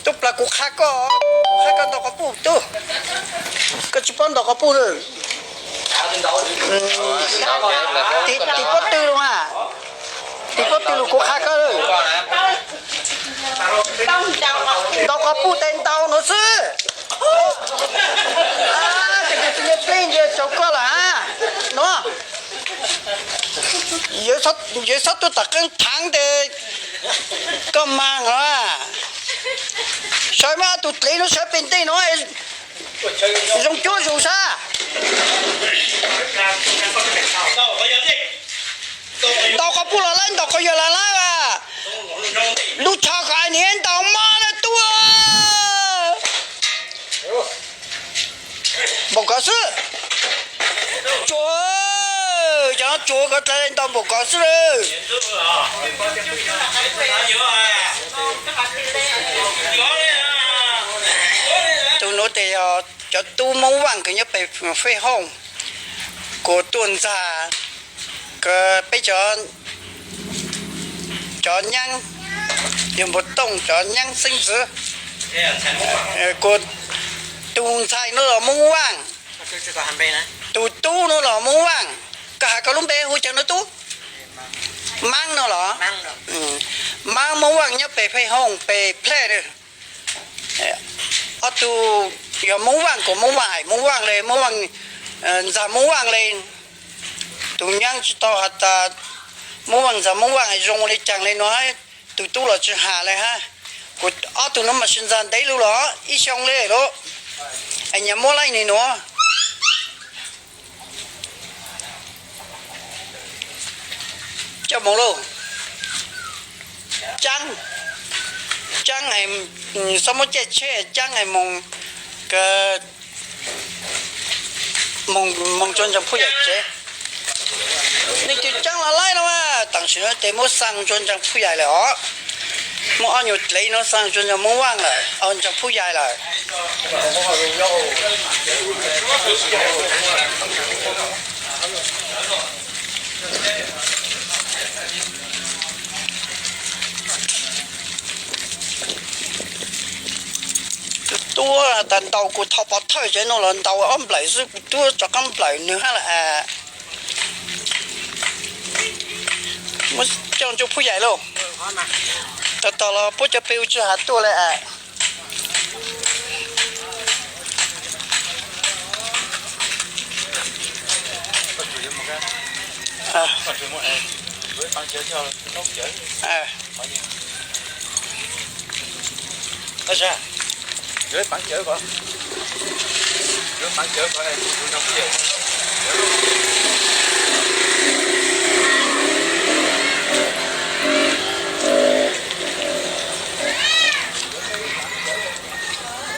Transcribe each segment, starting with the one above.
Tub plas, kuv qha koj, kuv qha koj ntaus quas puj tub. Koj tsis paub ntaus quas puj lawm. Tim pob tw los mas, tim pob tw los kuv qha koj lawm. Ntaus quas puj tes ntaus nuav xwb. Ces kuv tsis nyiam peb ntias rau koj lawm nuav. Yawg txhob tuaj tom qeeb thaav tes koj maag los. Sawv mas tus dlev nuav sawv pem ntej nuav, zoo cuab zoo sab. Ntaus quas puj los lawm, ntaus quas yawg los lawm. Lub tsho kom niam ntaus mob na tub. Npaum kov xwb. Tsuav, cov tsuav kov dlai ntaus npaum kov xwb lawm. Tus nuav tes yog cov tub Moob Vaaj kws nyob pem Fej Hooj, kuas tuaj ntxag kws peb cov, cov nyaab, yog npua tooj cov nyaab xeeb ntxwv, kuas tus ntxhais nuav los Moob Vaaj, tus tub nuav los Moob Vaaj. Koj has koj lub npe hu caag nuav tub? Maab nuav los? Maab Moob Vaaj nyob pem Fej Hooj pem Plej. Ob tug yog Moob Vaaj kuas Moob Vaaj hais Moob Vaaj le, Moob Vaaj ntxag Moob Vaaj le. Tus nyaab tsis tau has tas Moob Vaaj ntxag Moob Vaaj zoo le caag le nuav, tus tub los tsis has le hab. Kuas ob tug nuav mas sib ntxag ntev lug los ib xyoo le lawm. Es nyias muab laij nwg nuav. Coj moog lauj. Caab, caab, txhob muab caij tsheb, caab moog, moog tsua ntseeg Phuj Yaim tsev. Nej cov caab los laij no, taam sim no ces muab xaa tsua ntseeg Phuj Yaim lawm os. Muab ob nyuag dlev no xaa tsua ntseeg Moob Vaaj lawm, ntseeg Phuj Yaim lawm. Tuab tas ntaus kuv thov pov thawj ces no los ntaus ob nplawm xwb, kuv tuab rov qab nplawm nwg hab lawm. Muab coj ntsuj Phuj Yaim lauj. Tau tau los puab cov peb ua tsi has tuaj le.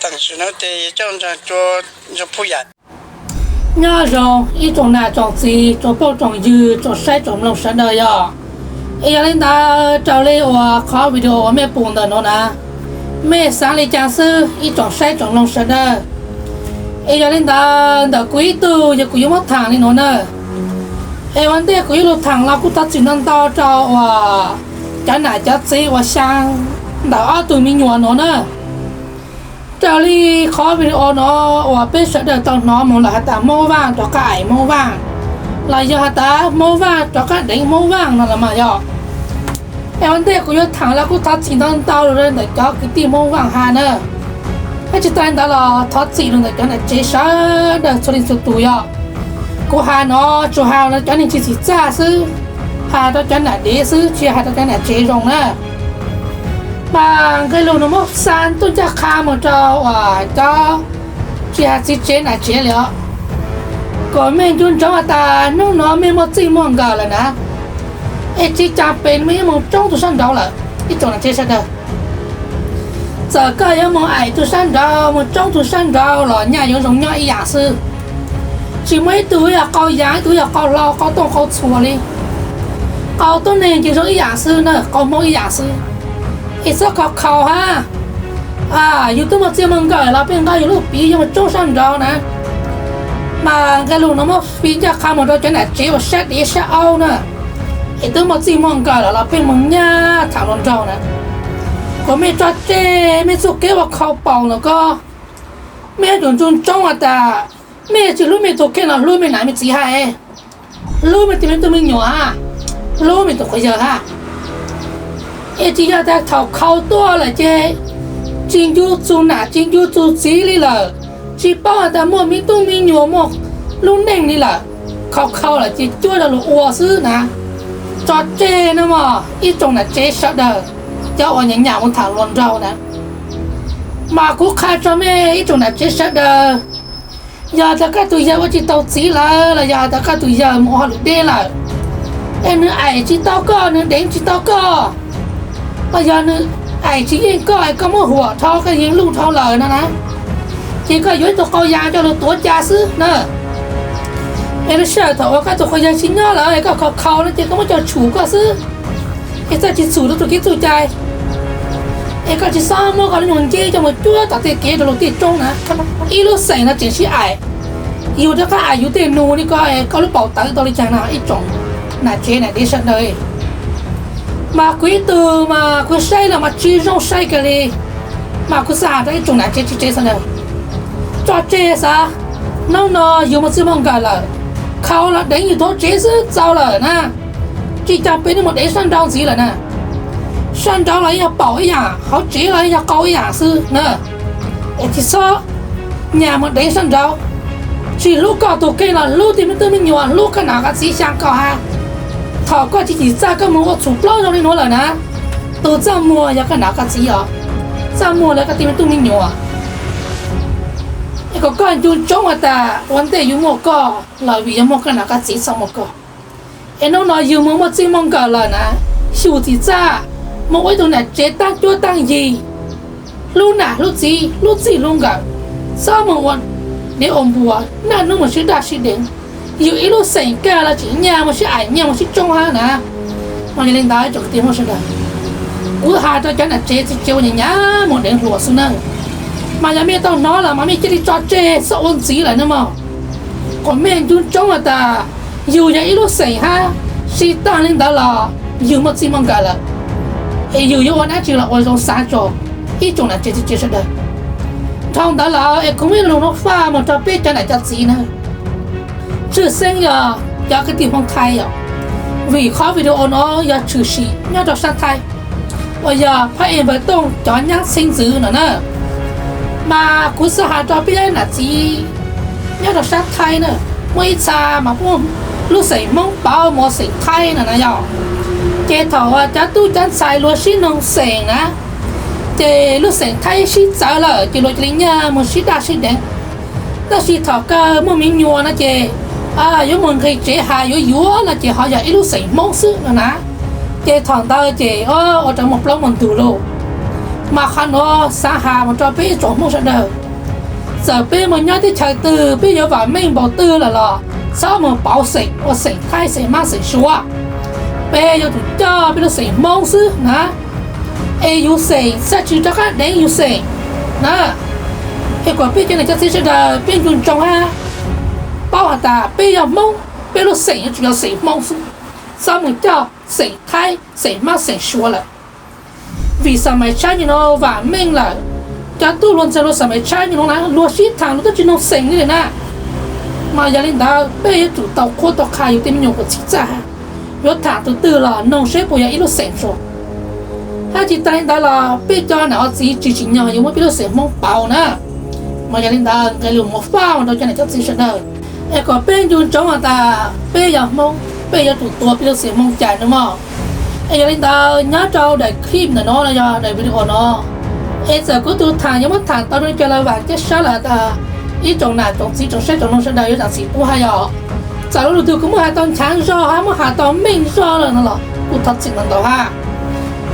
Tam sim no ces coj ntseeg Phuj Yaim. Nyob zoo ib tsoom nam tsoom txiv, tsoom phooj tsoom ywg, tsoom saib tsoom mloog sawv daws yog. Es yog li ntawd raws li uas qhov video uas mej pum ntawm no na, mej xaav li cas xwb ib tsoom saib tsoom mloog sawv daws. Es yog li ntawd ntawm kuv ib tug yog kuv yuav muab thaam li no na. Es ua ntej kuv yuav lug thaam los kuj thov txim ntau ntau rau uas cov nam cov txiv uas xyaa ntawm ob tug me nyuam no na. Raws li qhov video no uas peb sawv daws tau hnov mus lawm has tas Hmoob Vaaj rov qab aim Hmoob Vaaj, los yog has tas Hmoob Vaaj rov qab deev Hmoob Vaaj no los mas yog. Es ua ntej kuv yuav thaam los kuj thov txim ntau ntau rau ntawm cov kwv tij Hmoob Vaaj has na. Thiab tsis tas li ntawd los thov txim rau ntawm cov nam tsev sawv daws txhua leej txhua tus yog. Kuv has no tsuas has rau cov neeg tsis txim txaj xwb, has rau cov nam dev xwb tsis has rau cov nam tsev zoo na. Mas nqe lus no muab xa tuaj ncaj qha mus rau uas cov tsis has txiv tsev nam tsev li os. Kom mej nco ntsoov has tas hnub no mej muaj txij muaj nkawm lawm na, es tsis tas pem mej yuav moog tsoob tug sab nraud lawm ib tsoom nam tsev sawv daws. Txawm koj yuav moog aim tug sab nraud moog tsoob tug sab nraud los nyaj yuav zoo nyob ib yaam xwb. Tsis muaj ib tug yog qau yaas, ib tug yog qau hlau, qau tooj qau txhuas li. Qau tuab neeg ces zoo ib yaam xwb na, qau Hmoob ib yaam xwb. Es txhob khaus khaus hab. Yug twb muaj txij muaj nkawm los peb nqa yug lub piv yuav moog tsoob sab nraud na. Mas nqe lus no muab fij ncaj qha mus rau cov nam tsev uas sab dev sab aub na. Es twb muaj txij muaj nkawm lawm los peb moog nyaj thaam hluas nraug na. Kuas mej tso tseg mej txuj kev ua khau paus ntawm ko, mej yuav tsum ntsoov ntsoov has tas mej tsis hlub mej tus kheej los hlub mej nam mej txiv hab, hlub mej tej me tub me nyuam hab, hlub mej tus quas yawg hab. Es tsis yog tas thaum khau tuaj lawm ces tsis ncu txug nam tsis ncu txug txiv li lawm, tsis paub has tas muaj me tub me nyuam muaj lub neej li lawm. Khau khau lawm ces cuab rau luag ua xwb na. Tso tseg nawb mog ib tsoom nam tsev sawv daws, cov uas nyam nyam mus tham hluas nraug na. Mas kuv qha tso mej ib tsoom nam tsev sawv daws, yog tas koj tus yawg ua tsis tau txiv lawm los yog tas koj tus yawg mus ua hauj lwm deb lawm, es nws aim tsis tau koj, nws deev tsis tau koj, los yog nws aim tsis yeej koj es koj muab huam dhau koj yeej luj dhau lawm no na, ces koj yuav ib tug qau yas coj lug tuav ca xwb na. Es lub sij hawm thaum uas koj tus quas yawg tsis nyob lawm es koj khau khau no ces koj muab coj tshum koj xwb, es txawj tsis txhum rau tus kev txuj cai, es koj tsis xob muab koj lub nyuag nceb coj mus cuab tom tej kev rau luag tej roob na. Ib lub xeem no tseem sib aim, yus rov qab aim yus tej nus li ko, koj lub paus tawv tau li cas no ib tsoom nam tsev nam dev sawv daws. Mas kuv ib tug mas kuv saib los mas tsis zoo saib kiag li, mas kuv xav has rau ib tsoom nam tsev tsev sawv daws, tso tseg xav. Hnub no yus muaj txij muaj nkawm lawm, khau los deev yus tus tsev xwb txaus lawm na. Tsis tas peb neb mus deev sab nraud ntxiv lawm na. Sab nraud los yog paum ib yam, hauv tsev los yog qau ib yam xwb na. Es tsis txhob nyas mus deev sab nraud. Tsis hlub koj tus kheej los hlub tej me tub me nyuam, hlub koj nam koj txiv xyaa koj hab. Thaum koj tsis txim txaj koj mus ua txhum plaub zoo li nuav lawm na, tus txaj muag yog koj nam koj txiv os, txaj muag lawv koj tej me tub me nyuam. Es kom koj ncu ntsoov has tas ua ntej yus muaj koj los vim yog muaj koj nam koj txiv txaj muag koj. Es hnub no yus mus muaj txij muaj nkawm lawm na, xyum txim txaj mus ua ib tug nam tsev taab cuab taab yig, hlub nam hlub txiv hlub txij hlub nkawm, txhob mus ua dev ua npua, naj nub mus sib daj sib deev. Yus ib lub xeem kag los tseem nyaj mus sib aim nyaj mus sib tsoob hab na. Mas yog li ntawd tsoom kwv tij Hmoob sawv daws, kuv has rau cov nam tsev txiv tsev uas nyam nyam mus deev hluas xwb na, mas yog mej tau hnov lawm mas mej cia li tso tseg txhob ua ntxiv lawm nawb mog. Kom mej ncu ntsoov has tas yus yog ib lub xeem hab, tsis tas li ntawd los yus muaj txij muaj nkawm lawm, es yus yuav ua dab tsi los ua zoo xav tso ib tsoom nam tsev txiv tsev sawv daws. Dhau ntawd lawm es kuv muaj ib lus nub faj mus rau peb cov nam cov txiv na, tshwj xeeb yog cov kwv tij Hmoob Thaib yom, vim qhov video no yog tshwm sim nyob rau sab Thaib uas yog phab ej npawg Tooj cov nyab xeeb ntxwv no na. Mas kuv xav has rau peb nam txiv nyob rau sab Thaib na, muaj ib txha mas muaj lub xeem Hmoob pauv mus xeem Thaib no na yog. Ces thaum cov tub cov ntxhais luag sib noog xeem na, ces lub xeem Thaib sib txawv lawm ces luag cia li nyaj mus sib daj sib deev. Tab sis thaum kawg muaj me nyuam no ces yuav mus nqis tsev has yuav yuav no ces ho yog ib lub xeem Hmoob xwb no na. Ces thaum ntawd ces ua rau muaj plaub muaj ntug lauj. Mas qhov nuav xav has mus rau peb tsoom Hmoob sawv daws, txawm peb mus nyob teb chaws twg peb yuav vam meej npaum twg lawm los txhob mus pauv xeem ua xeem Thaib xeem Mab xeem Suav. Peb yuav tsum coj peb lub xeem Hmoob xwb na. Es yus xeem txhob tsis rov qab deev yus xeem na. Es kom peb cov nam cov txiv sawv daws peb ncu ntsoov hab, paub has tas peb yog Hmoob, peb lub xeem yuav tsum yog xeem Hmoob xwb, txhob mus coj xeem Thaib xeem Mab xeem Suav lawm. Vim xam mais tshab nyuag no vam meej lawm, cov tub hluas ntxhais luag xam mais tshab nyuag no na luag sib tham luag twb tsis noog xeem li lawm na. Mas yog li ntawd peb yuav tsum tau qhuab tau qha yus tej me nyuam kom txim txaj, yuav tham tus twg los noog seb puas yog ib lub xeem tso. Hab tsis tas li ntawd los peb cov nam ua txiv tsis tsim nyog yuav muab peb lub xeem Hmoob pauv na. Mas yog li ntawd nqe lus mus faj mus rau cov nam cov txiv sawv daws, es kom peb ncu ntsoov has tas peb yog Hmoob peb yuav tsum tuav peb lub xeem Hmoob cai nawb mog. Es yog li ntawd nyob rau daim clip ntawm no los yog daim video no, es txawm kuv tus tham yuav muab tham tau rau cov lawv vam caj sab lawm tas ib tsoom nam tsoom txiv tsoom saib tsoom noog sawv daws yuav zam txim pub hab yom. Txawm lub lus twg kuv muab has tau nchav zog hab muab has tau meej zog lawm no los kuj thov txim ntau ntau hab.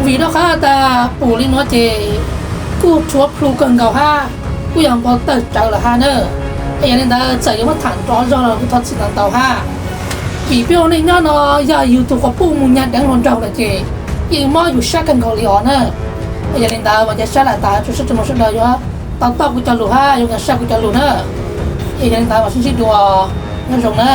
Vim rau qhov tas pum li no ces kuj rhuav plhu kawg nkaus hab, kuj yog npau tawg rawv lawm hab na. Es yog li ntawd txawm yuav muab tham nrov zog los kuj thov txim ntau ntau hab. Vim peb ua neej nyob no yog yus tus quas puj mus nyag deev hluas nraug lawm ces yeej mob yus sab kawg nkaus li os na. Es yog li ntawd mas cov sab lawm tas tsoom saib tsoom noog sawv daws yuav tau toj kuv cov lus hab yuav nkag sab kuv cov lus na. Es yog li ntawd mas sib ntsib dua, nyob zoo na.